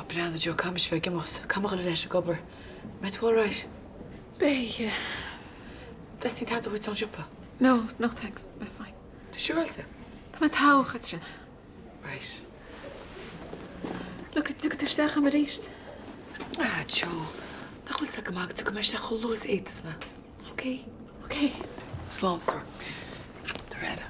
Á, breathnaigh Joe, caithfidh mise bheith ag imeacht. Caithfidh mé dhul ar ais ag obair. Mbeidh tú alright? Beidh, yeah. Dteastaíonn tada uait ón siopa? No, no thanks, beidh fine. Tú siúráilte? Tá mé togha, Chaitríona. Right. Look, tiocfaidh tú isteach agam arís. Ah, Joe, nach bhfuil sé go maith go dtiocfaidh mé isteach chomh luath is a fhéadfas mé. Ok? Ok. Slán, stór. Tabhair aire.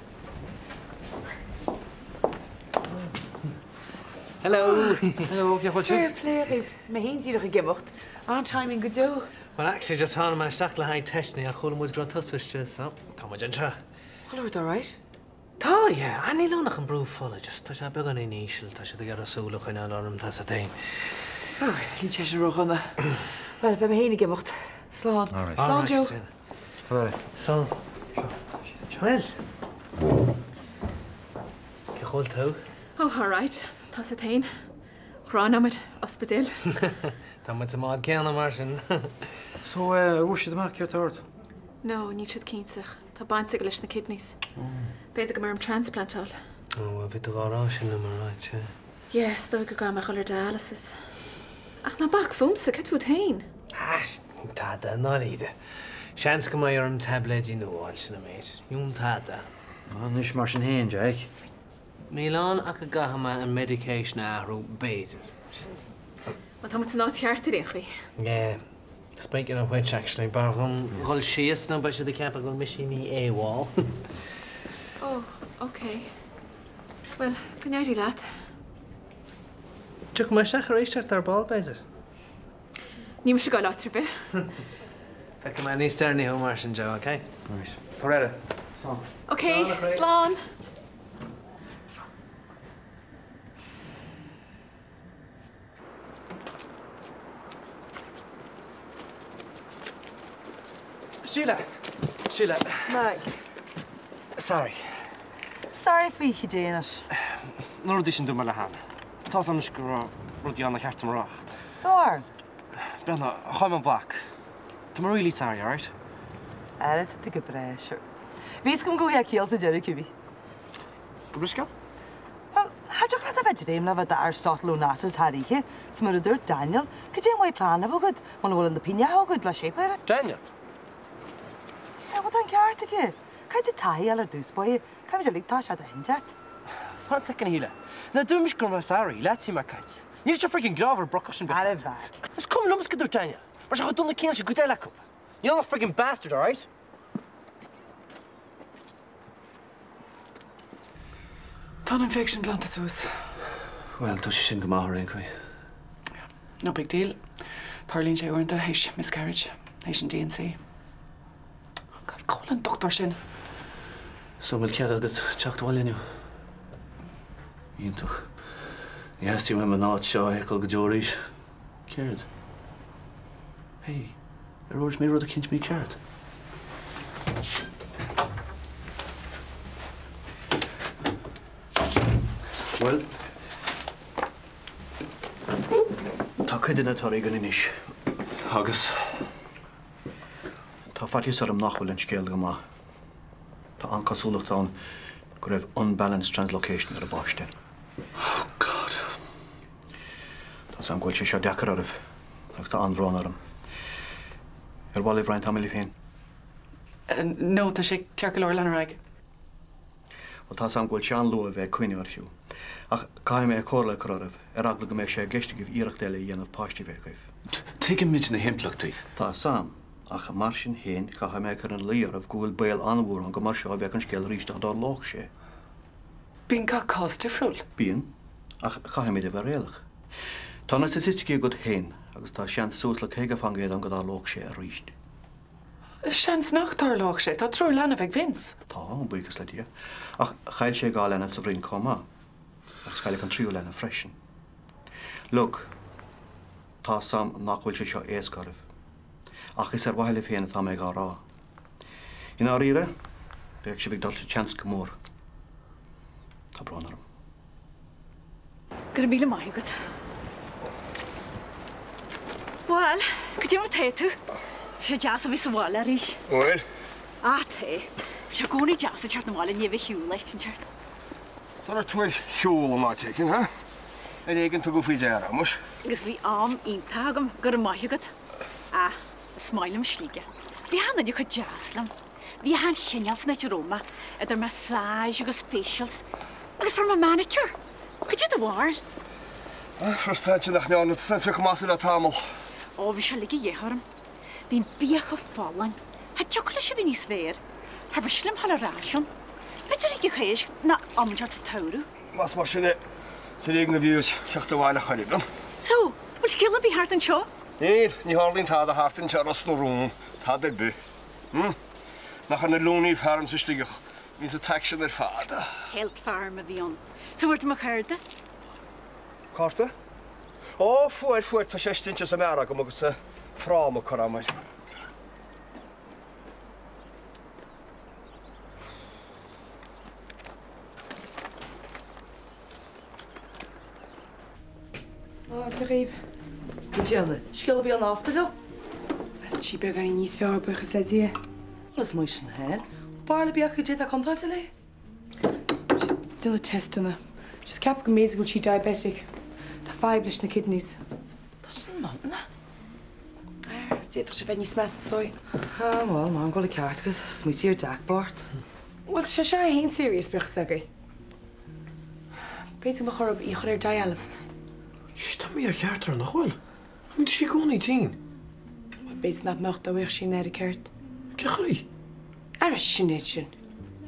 Hello! Hello, cén chaoi a bhfuil sibh? Fair play dhaoibh. Mé féin díreach ag imeacht. An-timing go deo. Well actually just tháinig mé isteach le haghaidh teisteanna ach chuala muid go raibh tusa istigh so tá muid anseo. Chuile rud alright? Tá, yeah. Ah níl ann ach an brú fola, just tá sé beagáinín íseal, tá siad ag iarraidh súil a choinneáil orm, tá sa féin. Oh, níl sé sin ródhona. Bhuel, beidh mé féin ag imeacht. Slán. Slán, Joe. Slán. Bhuel. Cén chaoi a bhfuil tú? Oh, alright. Tá sa féin. Dhá nóiméad, ospidéal. Tá muid sa mbád céanna mar sin. So, eh, an bhfuair siad amach céard tá ort? No, níl siad cinnte. Tá baint aige leis na kidneys. B'fhéidir go mbeidh orm transplant a fháil. Oh, bhuel, bhí tú dhá rá sin liom, alright, yeah. Yeah, is dóigh go gcaithfidh mé a dhul ar dialysis. Ach ná bac fúmsa, cad fút féin? Ah, tada, i ndáiríre. Seans go mbeidh orm taibléidí nua a fháil, sin an méid. Níl tada. Anois mar sin féin, Jack. Níl ann ach go gcaithfidh mé an medication a athrú, b'fhéidir. Bhuel, tá muid san áit cheart ar aon chaoi. Yeah. Speaking of which, actually, b'fhearr dhom dhul síos nó beidh siad ag ceapadh go bhfuil mise imithe AWOL. Oh, ok. Bhuel, go n-éirí leat. Tiocfaidh mé isteach arís ort ar ball, b'fhéidir. Níl mise ag dul áit ar bith. Feicfidh mé níos deireanaí thú mar sin, Joe, ok? Right. Tabhair aire. Slán. Ok, slán. Síle! Síle. Mac. Sorry. Sorry faoi cad é anois. Na rudaí sin dúirt mé le hAnn. Tá's agam anois go raibh rudaí ann nár cheart dom a rá. Dár. Breathnaigh, chaill mé an bac. Tá mé really sorry, alright? Ara, tá tú go breá, sure. Bhí fhios agam go bhfuil ciall sa deireadh, cibé. Gabh mo leithscéal? Bhuel, cha dtiocfadh leat a bheith ag dréim le bheith d'Aristotle Onassis thar oíche, 's mar a dúirt Daniel, cad é an mhaith plean a bheith agat muna bhfuil na pingneacha agat le séipeadh air? Daniel? Yeah, bhuel tá an ceart aige. Caithfidh tú taithí a fháil ar dtús báire, caithfimid uilig toiseacht áit inteacht. Fan soicind a Shíle. Nuair a dúirt mise go raibh mé sorry, leat bhí mé ag caint. Níl sé friggin grámhar brocach sin Ara bheag. Is cuma liom cad a dúirt Daniel, mar sé chomh dona céanna leis an gcuid eile acu. Níl ann ach friggin bastard, alright? Tá an infection glanta suas. Bhuel, tá sé sin go maith ar aon chaoi. No big deal. Tarlaíonn sé uaireanta théis miscarriage, théis an D&C. Oh God, cá bhfuil an dochtúir sin? So an bhfuil cead agat teacht abhaile inniu? Iontach. Ní theastaíonn uaim an áit seo a fheiceáil go deo arís. Céard? Hey, ar dhúirt mé rud eicínt mícheart? Bhuel, tá cuid de na torthaí againn anois agus tá faitíos orm nach bhfuil an scéal go maith. Tá an-chosúlacht ann go raibh unbalanced translocation ar an bpáiste. Oh God. Tá's agam go bhfuil sé seo deacair oraibh agus tá an-bhrón orm. Ar mhaith libh roinnt ama libh féin? No, tá sé ceart go leor, lean ar aghaidh. Bhuel, tá's agam go bhfuil sé an-luath a bheith ag cuimhneamh air fiú. Ach caithfidh mé comhairle a chur oraibh, ar eagla go mbeidh sé i gceist agaibh iarracht eile a dhéanamh páistí a bheith agaibh. Tuigimid na himpleachtaí. Tá's agam, ach mar sin féin, caithfidh mé a chur ina luí oraibh go bhfuil baol an-mhór ann gur mar seo a bheadh an scéal arís dá dtarlódh sé. Bíonn gach cás difriúil. Bíonn, ach caithfimid a bheith réalaíoch. Tá na staitisticí agat féin agus tá seans suas le 50% ann go dtarlódh sé arís. Seans nach dtarlódh sé. Tá triúr leanbh ag Vince. Tá, buíochas le Dia. Ach chaill sé dhá leanbh sa bhroinn chomh maith. Agus cailleadh an tríú leanbh freisin. Look, tá's a'm nach bhfuil sé seo éasca oraibh. Ach is ar mhaithe libh féin atá mé dhá rá. I ndáiríre, bheadh sibh ag dul sa tseans go mór. Tá brón orm. Go raibh míle maith agat. Bhuel, cad é mar tá tú? Tá sé deas a bheith sa bhaile arís. Bhfuil? Ah, tá. Bhí sé i gcónaí deas ag teacht 'na bhaile i ndiaidh bheith ar shiúl áit inteacht. An raibh tú ar shiúl in áit éigin, ha? Ar éigean tugadh faoi deara, muis. Agus bhí am iontach agam, go raibh maith agat. Ah, is maith liom Sligeach. Bhí achan duine chomh deas liom. Bhí achan chineál san áit a raibh mé, idir massage agus facials. Agus fuair mé manicure! Cad é do bharúil? Frustrante nach ndearna tusa an phioc maise le tamall. Ó, bhí sé uilig de dhíth orm. Bhí an bia chomh folláin. Cha dtiocfadh leis a bheith níos fearr. Char mhiste liom dhul ar ais ann. B'fhéidir Oíche Cháisc nó am inteacht sa tsamhradh. Más mar sin é, is ar éigean a bhí uait theacht abhaile chor ar bith. So, bhfuil scéal ar bith thart anseo? Níl, ní tharlaíonn tada thart anseo i Ros na Rún, tada ar bith. Hm? Nach ar na Looney Farms i Sligeach a bhíonns an t-aicsean ar fad. Health farm a bhí ann. So bhfuair tú mo chárta? Cárta? Ó, fuair, fuair, tá sé istigh anseo sa mheára agam agus fráma curtha agam air. Ó, Dia dhaoibh. Cad é an scéal a bhí an ospidéal? Tá sí beagáinín níos fearr, buíochas le Dia. Bhuel, is maith sin féin. B'fhearr le beag cad é atá contráilte léi. Déanamh teisteanna. Siad ag ceapadh go mb'fhéidir go bhfuil sí diabetic. Tá fadhb leis na kidneys. Tá sin maith. D'fhéadfadh sé bheith níos measa is dóigh. Ah, bhuel, m'anam go bhfuil an ceart agat. Smaoitigh ar Jack bocht. Bhuel, tá sé seo féin serious, buíochas le Dia. B'fhéidir go mbeadh orthu í a chur ar dialysis. Tá mícheart uirthi, nach bhfuil? I mean, tá sí i gcónaí tinn. Bhuel, b'fhéidir nach mbeadh dá bhfaigheadh sí an aire ceart. Cén chaoi? Ara Sinéad sin.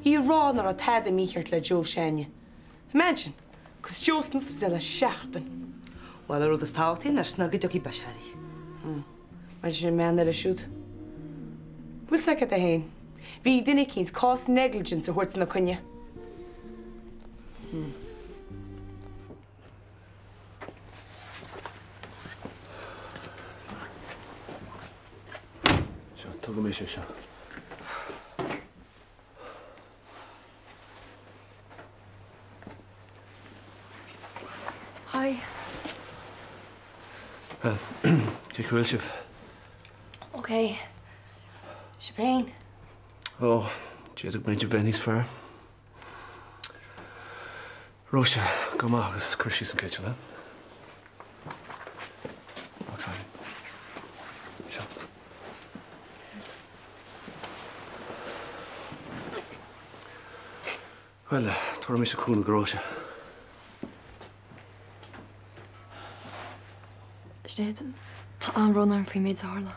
Í ag rá nach raibh tada mícheart le Joe s'againne. Imagine! Agus Joe san ospidéal le seachtain. Bhuel, an rud is tábhachtaí anois ná go dtiocfaidh biseach uirthi. Hmm. Maidir leis an mbean eile siúd. Bhfuil 's agat é féin. Bhí duine eicínt cás negligence a thabhairt ina coinne. Hmm. Seo, tógfaidh mise é seo. Hi. Bhuel, cén chaoi a bhfuil sibh? Ok. Sibh féin? Ó, d'fhéadfadh b'fhéidir bheith níos fearr. Róise, gabh amach agus cuir síos an citeal, eh? Ok. Seo. Bhuel, tabharfaidh mise cúnamh do Róise. Sinéad, tá an-bhrón orm faoin méid a tharla.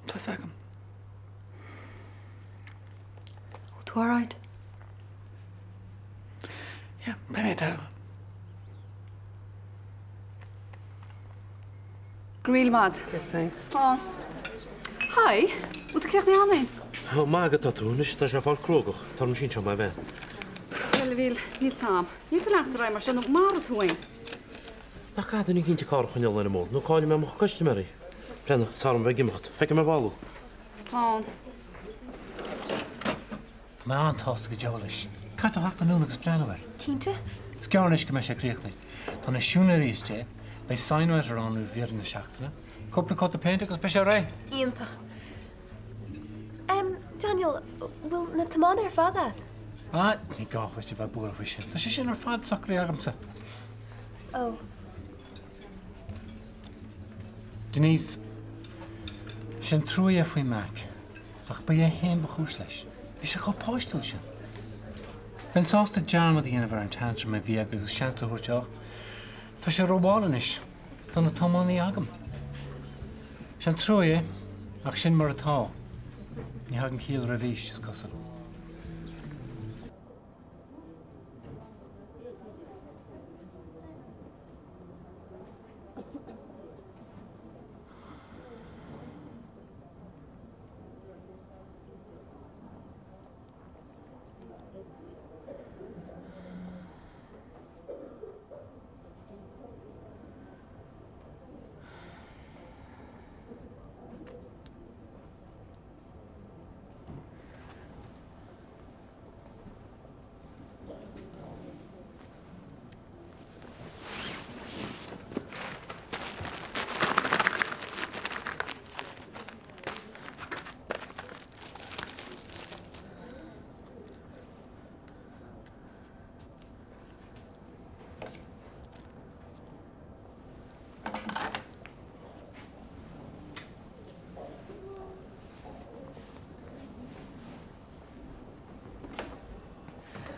Tá 's agam. Bhfuil tú alright? Yeah, beidh mé togha. Go raibh míle maith agat. Thanks. Slán. Hi, bhfuil tú críochnaithe cheana féin? Ó, maith agat tá tú. Anois tá sé ag fáil cruógach. Tabharfaidh mise anseo mé féin. Bhuel, a Bhill, níl 's a'm. Níl tú leanacht ar aghaidh mar seo nó maróidh tú féin. Nach caithfidh duine eicínt an carr a choinneáil ar an mbóthar nó caillfidh mé mo chuid custaiméirí. Breathnaigh, tá orm bheith ag imeacht. Feicfidh mé ar ball thú. Slán. Tá mé an-tsásta go deo leis. Caithfidh tú theacht anonn agus breathnú air. Cinnte. Is gearr anois go mbeidh sé críochnaithe. Tá na siúinéirí istigh, beidh signwriter ann roimh dheireadh na seachtaine, cúpla cóta péinte agus beidh sé réidh. Iontach. Em, Daniel, bhfuil na tiománaithe ar fad a'd? Ah, ní gá dhuit a bheith buartha faoi sin. Tá sé sin ar fad socraithe agamsa. Oh. Denise, Sin trua é faoi Mac, ach ba é féin ba chúis leis. Bhí sé chomh páistiúil sin. Bheinn sásta dearmad a dhéanamh ar an tantrum a bhí aige agus seans a thabhairt dó ach tá sé rómhall anois. Tá na tiománaí agam. Sin trua é, ach sin mar atá. Ní thagann ciall roimh aois, is cosúil.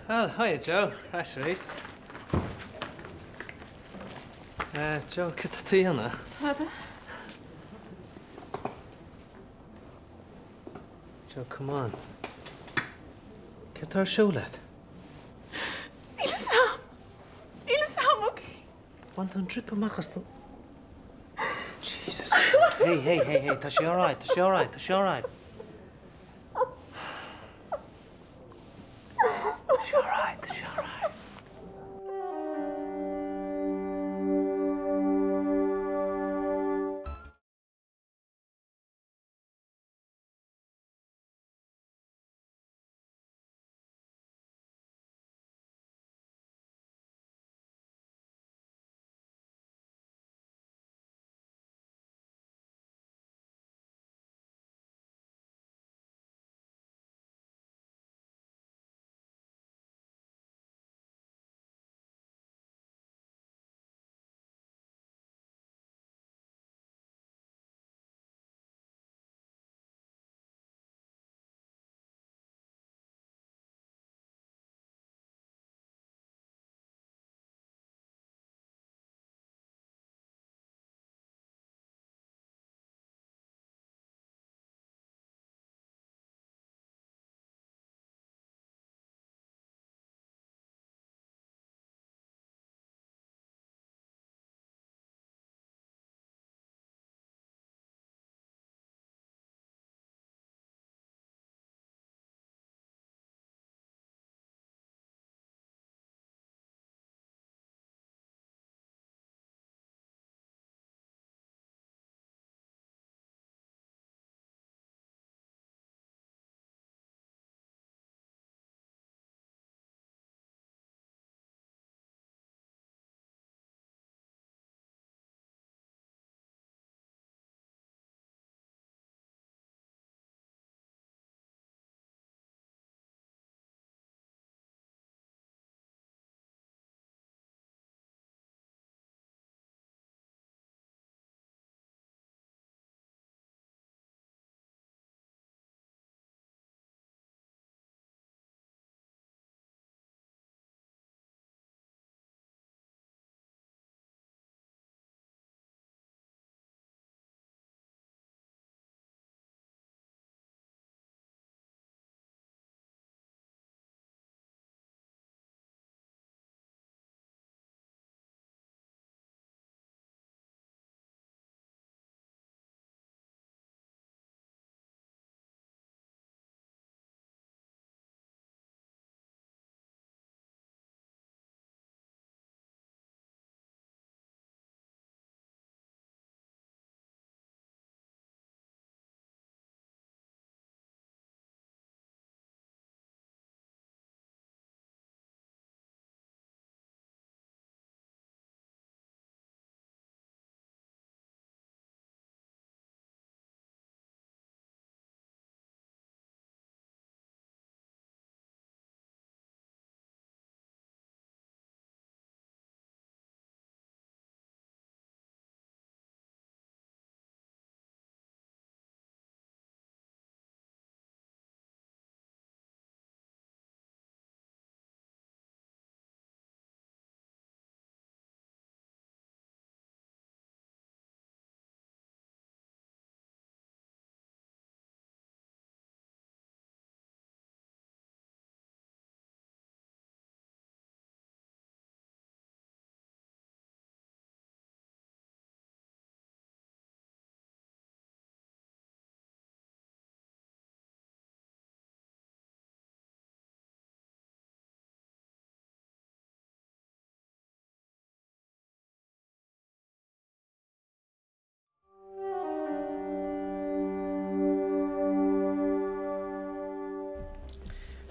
Bhuel, hiya Joe, ar ais arís. Joe, céard tá tú a dhéanamh? Tada. Joe, come on. Céard tá ar siúl leat? Níl fhios a'm. Níl fhios a'm, okay? Bhain tú an drip amach as do... Jesus. Hey, hey, hey, hey, tá sé alright, tá sé alright, tá sé alright. Tá sé alright, tá sé alright.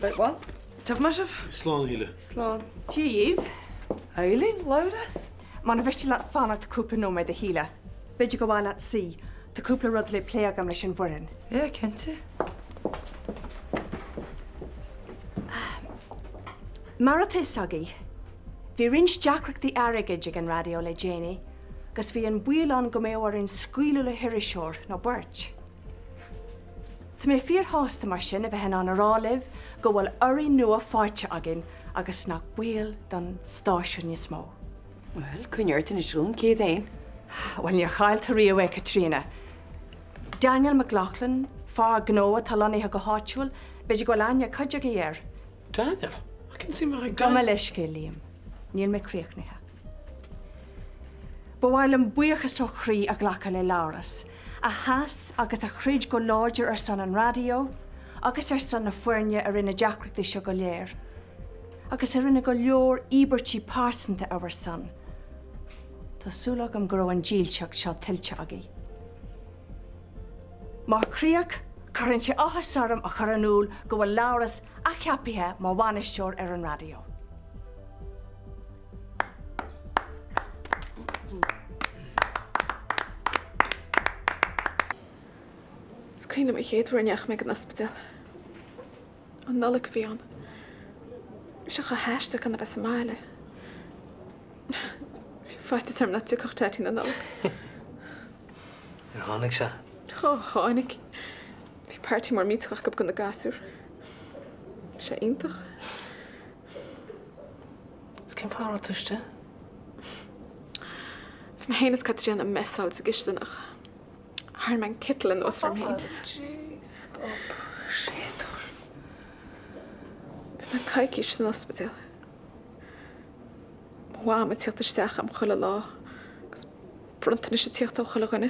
Right, well, tiocfaidh mé sibh. Slán, a Shíle. Slán. Dia dhaoibh. Eileen, Labhrás. Muna mhiste leat fanacht cúpla nóiméad, a Shíle. B'fhéidir gur mhaith leat suí. Tá cúpla rud le plé agam leis an bhfoireann. Yeah, cinnte. Mar atá fhios agaibh, bhí roinnt deacrachtaí airgid ag an raidió le déanaí agus bhí an baol ann go mbeadh orainn scaoileadh le hiriseoir nó beirt. Tá mé fíorshásta mar sin a bheith in ann a rá libh go bhfuil urraí nua faighte againn agus nach baol don stáisiún níos mó. Bhuel, coinnigh ort anois dúinn, céard é? Bhuel, níor chaill tú riamh é, Caitríona. Daniel McLaughlin, fear gnó atá lonnaithe go háitiúil, b'fhéidir go bhfuil aithne ag cuid agaibh air. Daniel? Ach cén suim atá ag Gabh mo leithscéal, Liam. Níl mé críochnaithe. Ba mhaith liom buíochas ó chroí a ghlacadh le Labhrás, a sheas agus a throid go láidir ar son an raidió agus ar son na foirne i rith na deacrachtaí seo go léir, agus a rinne go leor íobairtí pearsanta ar bhur son. Tá súil agam go raibh an dílseacht seo tuillte agaibh. Mar chríoch, cuireann sé áthas orm a chur in iúl go bhfuil Labhrás athcheaptha mar bhainisteoir ar an raidió. Is cuimhin liom an chéad uair a ndeachaigh mé go an ospidéal. An Nollaig a bhí ann. Bhí sé chomh haisteach gan a bheith sa mbaile. Bhí faitíos orm nach dtiocfadh Daidí na Nollag. Ar tháinig sé? Ó, tháinig. Bhí party mór millteach acu do na gasúir. Bhí sé iontach. Is cén fáth a raibh tú istigh? Bhí mé féin is Caitríona ag messáil sa gcisteanach. Tharraing mé an citeal anuas orm féin. Jeez, stop. Séadúr. Bhí mé coicís san ospidéal. Mo mham ag tíocht isteach a'm chuile lá agus bronntanais ag tíocht ó chuile dhuine.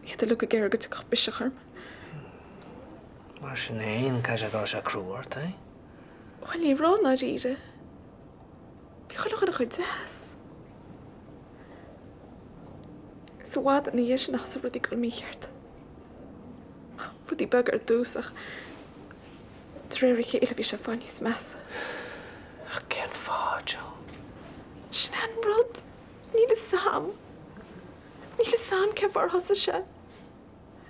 Iad uilig ag iarraidh go dtiocfadh biseach orm. Mar sin fhéin, caithfidh sé go raibh sé crua ort, eh? Bhuel, ní raibh, i ndáiríre. Bhí chuile dhuine chomh deas. Is i bhfad ina dhiaidh sin a thosaigh rudaí ag dul mícheart. Rudaí beaga ar dtús ach de réir a chéile bhí sé ag fáil níos measa. Ach cén fáth, Joe? Sin é an rud. Níl fhios a'm. Níl fhios a'm cén fáth ar thosaigh sé.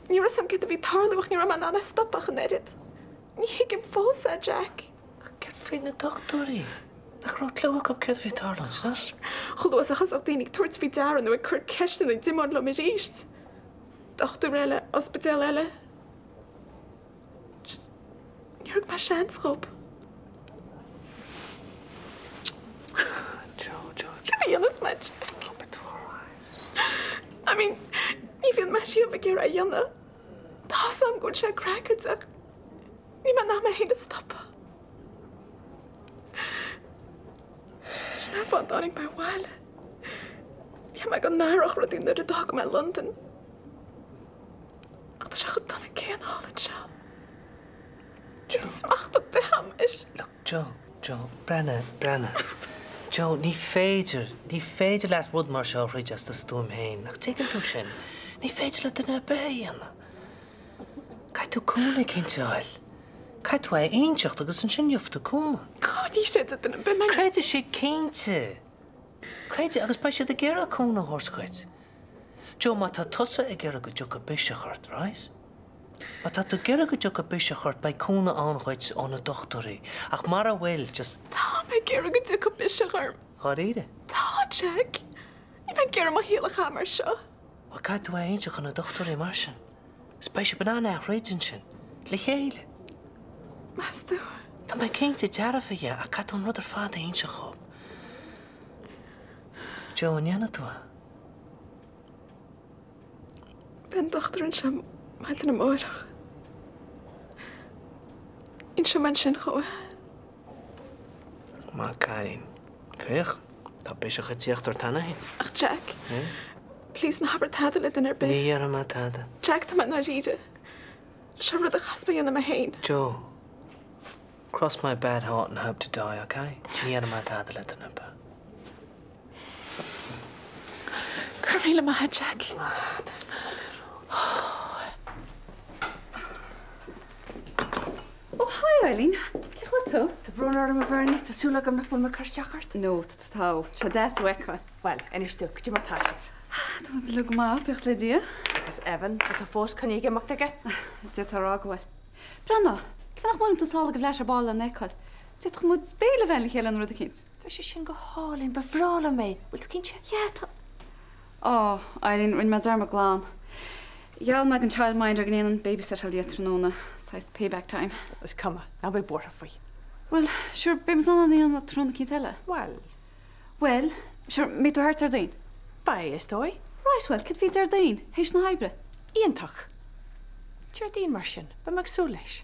Ní raibh fhios a'm céard a bhí ag tarlú ach ní raibh mé in ann é a stopadh ach an oiread. Ní thuigim fós é, Jack. Ach céard faoi na dochtúirí? Nach raibh clue acu céard a bhí ag tarlú, sea? Chomh luath is a thosódh daoine ag tabhairt faoi deara nó ag cur ceisteanna d'imeoinn liom arís. Dochtúir eile, ospidéal eile. Just, níor thug mé seans dhób. Joe, Joe, Joe. Cad a dhéanfas mé, Jack? I mean, ní bhíonn mé riamh ag iarraidh a dhéanamh. Tá fhios a'm go bhfuil sé craiceáilte ach níl mé in ann mé féin a stopadh. Sin é an fáth a dtáinig mé abhaile. Cheap mé go n-athródh rudaí nuair a d'fhág mé Londain. Ach tá sé chomh dona céanna thall anseo. Níl smacht ar bith a'm air. Look, Joe, Joe, breathnaigh, breathnaigh. Joe, ní féidir, ní féidir leat rud mar seo a throid as do stuaim féin. Nach dtuigeann tú sin? Ní féidir le duine ar bith é a dhéanamh. Caithfidh tú cúnamh eicínt a fháil. Caithfidh tú é a inseacht agus ansin gheobhaidh tú cúnamh. Ó, ní chreidfidh duine ar bith mé. Creidfidh siad cinnte. Creidfidh agus beidh siad ag iarraidh cúnamh a thabhairt dhuit. Joe, má tá tusa ag iarraidh go dtiocfaidh biseach ort, right? Má tá tú ag iarraidh go dtiocfaidh biseach ort, beidh cúnamh ann dhuit ó na dochtúirí. Ach mara bhfuil, just. Tá mé ag iarraidh go dtiocfaidh biseach orm. Dháiríre? Tá, Jack. Níl mé ag iarraidh mo shaol a chaitheamh mar seo. Bhuel, caithfidh tú é a inseacht do na dochtúirí mar sin. Is beidh sibh in ann é a throid ansin. Le chéile. Meas tú? Tá mé cinnte dearfa dhe, ach caithfidh tú an rud ar fad a inseacht dhób. Joe, an ndéanfaidh tú é? Beidh an dochtúir anseo maidin amárach. Inseoidh mé ansin dhó é. Maith cailín. Féach, tá biseach ag tíocht ort cheana féin. Ach Jack, please ná habair tada le duine ar bith. Ní dhéarfaidh mé tada. Jack, tá mé i ndáiríre. Seo rud a chaithfeas mé a dhéanamh mé féin. Joe, cross my bad heart and hope to die, okay? Ní dhéarfaidh mé tada le duine ar bith. Go raibh míle maith agat, Jack. Ó, hi Eileen. Cén chaoi a bhfuil tú? Tá brón orm, a Bhernie. Tá súil agam nach bhfuil mé ag cur isteach ort. No, tá tá. Tá sé deas thú a fheiceáil. Bhuel, inis domh, cad é mar tá sibh? Tá muid uilig go maith, buíochas le Dia. Agus Evan, an bhfuil tú fós coinnithe ag imeacht aige? D'fhéadfá a rá go bhfuil. Breathnaigh, cén fáth nach mbuaileann tú sall ag an bhfleadh ar ball lena fheiceáil? D'fhéadfadh muid béile a bheith le chéile nó rud eicínt. Bheadh sé sin go hálainn, ba bhreá liom é. Bhfuil tú cinnte? Yeah, tá. Ó, Eileen, rinne mé dearmad glan. Gheall mé don childminder go ndéanfainn babysitteáil di tráthnóna, saghas payback time. Is cuma, ná bí buartha faoi. Bhuel, sure, beidh mé in ann é a dhéanamh tráthnóna eicínt eile. Bhuel. Bhuel, sure, mbeidh tú thart Déardaoin? Beidh, is dóigh. Right, bhuel, céard faoi Déardaoin, théis na hoibre? Iontach. Déardaoin mar sin, beidh mé ag súil leis.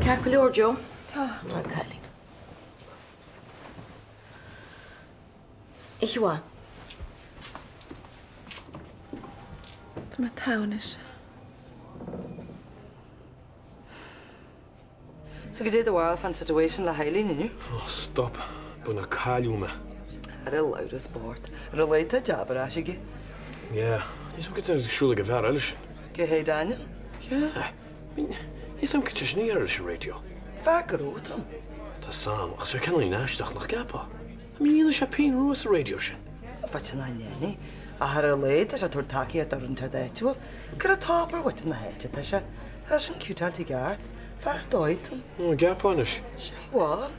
Ceart go leor, Joe? Tá. Tá, cailín. Oíche mhaith. Tá mé togha anois. So goidé do bharúil fán situation le hEileen inniu? Oh stop, beagnach cailleadh mé. Ar a Labhrás bocht, ar a laghad tá jab ar ais aige. Yeah, níl 's a'm cad tá ar siúl ag an bhfear eile sin. Cé hé Daniel? Yeah, I mean, níl 's a'm cad tá sin ag iarraidh leis an radio. Fear gnó atá ann. Tá 's a'm, ach tá sé cineál aisteach, nach gceapfá? I mean, ní dhéanann sé pingin rua sa radio sin. B'fhéidir nach ndéanfaidh, ach ar a laghad tá sé ag tabhairt tacaíocht do rud inteacht áitiúil. Ag cur an t-obair mhuintir na háite atá sé. Tá sin ciútáilte i gceart. Fear ar dóigh atá ann. An gceapfá anois? Sé bhuel.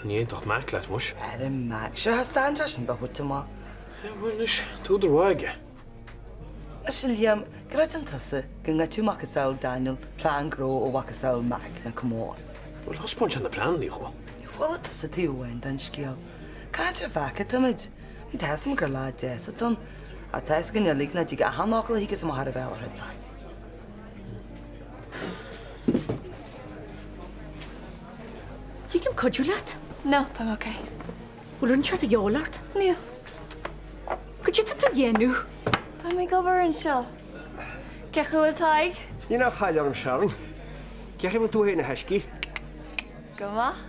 Ní aontódh Mac leat, muis. Ara Mac, sure thaispeáin sé sin do thabhairt amach. Yeah, bhuel anois, tá údar mhaith aige. Anois a Liam, gcreideann tusa go ngoidfeadh macasamhail Daniel plean gnó ó mhacasamhail Mac, now come on. Bhuel, thaispeáin sé na pleananna dhó. Chuala tusa taobh amháin den scéal. Caint ar Mhac atáimid. Bhí tá 'fhios a'm gur leaid deas atá ann. Ach tá 'fhios againn uilig nach dtig achan fhocal a thigeas amach as a bhéal a chreidbheáil. Tig liom cuidiú leat? No, tá mé ok. Bhfuil rud inteacht de dhíobháil ort? Níl. Cad é atá tú a dhéanamh? Tá mé ag obair anseo. Cén chaoi a bhfuil Tadhg? Níl aon chaill orm Sharon. Cén chaoi a bhfuil tú féin a thaiscidh? Go maith.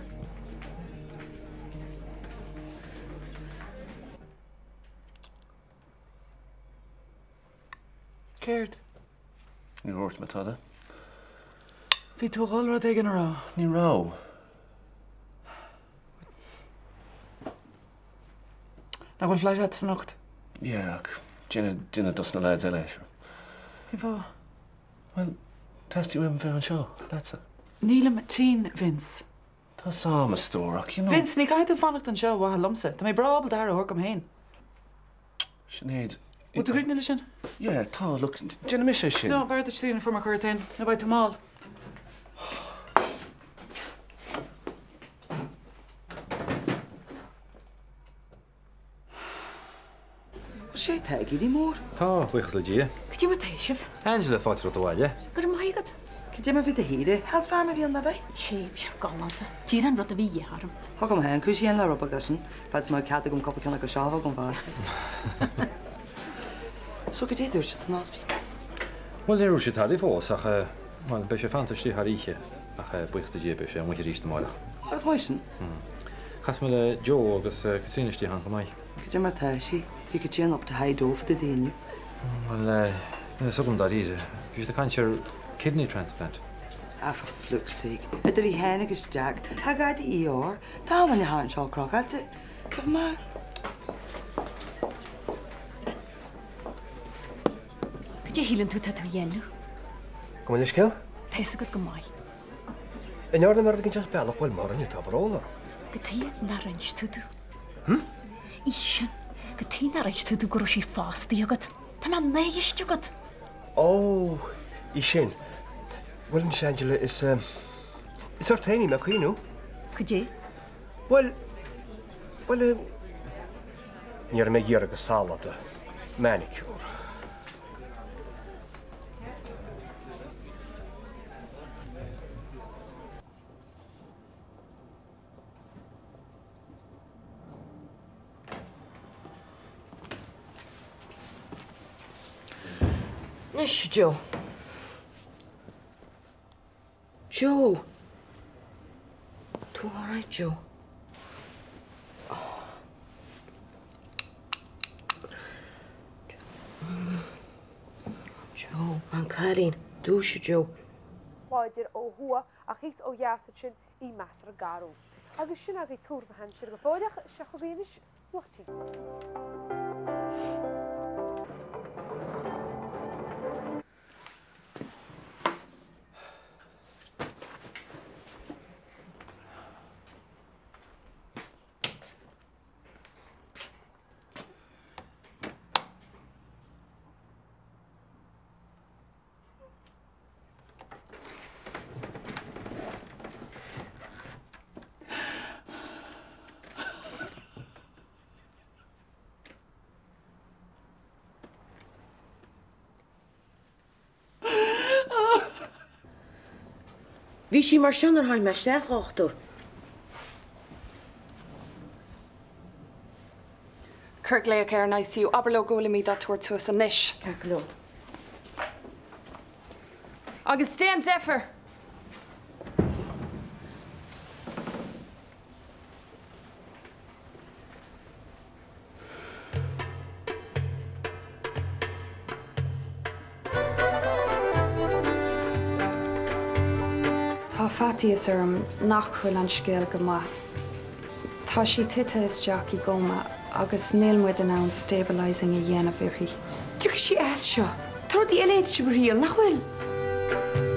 Céard? Ní dúirt mé tada. Bhí tú a dhul rud éigin a rá. Ní raibh. Nach bhfuil flight agat anocht? Yeah, ach déanfaidh duine dos na lads eile é, sure. Cén fáth? Bhuel, teastaíonn uaim bheith anseo, leatsa. Nílim tinn, Vince. Tá 's a'm, a stór, ach you know. Vince, ní caithfidh tú fanacht anseo ar mhaithe liomsa. Tá mé breá ábalta aire a thabhairt dom féin. Sinéad. Bhfuil tú críochnaithe leis sin? Yeah, tá, look, déanfaidh mise é sin. No, b'fhearr duit a dhéanamh fuair mé cur ort féin, nó beidh tú mall. Bhfuil sé tá ag éirí mór? Tá, buíochas le Dia. Cad é mar tá sibh? Angela, fáilte romhat abhaile. Go raibh maith agat. Cad é mar bhí do shaoire? Health farm a bhí ann, ab ea? Sea, bhí sé galánta. Díreach an rud a bhí de dhíth orm. Thug mé féin cúis dhéan le rud beag leis sin, fad is mbeadh cead agam cúpla ceann acu seo a bheith agam feasta. So cad é a dúirt siad san ospidéal? Bhuel, níor dhúirt siad tada fós ach, bhuel, beidh sé ag fanacht istigh thar oíche ach buíochas do Dhia beidh sé amuigh arís amárach. Is maith sin. Chas mé le Joe agus Caitríona istigh ann chomh maith. Cad é mar tá sí? Bhí Caitríona up to high dough fá dtaobh di inniu. Bhuel, níl a fhios agam dáiríre. Bhí siad ag caint ar kidney transplant. Ah, for fluke's sake. Idir í féin agus Jack, tá gá do ER. Tá an duine thart anseo crocáilte. Taobh maith. Cad é a shíleann tú atá tú a dhéanamh? Gabh mo leithscéal? Tá a fhios agat go maith. An ndearna mé rud éigin as bealach? Bhuel, mura ndearna, tá brón orm. Cad chuige nár inis tú domh. Hm? Í sin. Cad chuige nár inis tú domh go raibh sí fostaithe agat. Tá mé naimhdeach agat. Ó, í sin. Bhuel anois, Angela, is, is ort féin í, mé ag cuimhniú. Cad é? Bhuel, bhuel, ní raibh mé ag iarraidh go salada, manicure. Anois, Joe. Joe! Tú all right, Joe? Oh. Joe, an cailín, dúisigh Joe. láidir ó thuaidh ach thíos ó dheas ansin í measartha garbh. Agus sin agaibh tuar na haimsire go fóilleach, seo chugaibh anois Nuacht Bhí sí mar seo nuair a tháinig mé isteach, a dhochtúir. Cuir glaoch ar an ICU, abair leo go bhfuilimid á tabhairt suas anois. Ceart go leor. Agus déan deifir! Tá faitíos orm nach bhfuil an scéal go maith. Tá sí tite isteach i gcóma agus níl muid in ann stabilising a dhéanamh uirthi. Tiocfaidh sí as seo. Tá rudaí eile déanta sibh a thriail, nach bhfuil?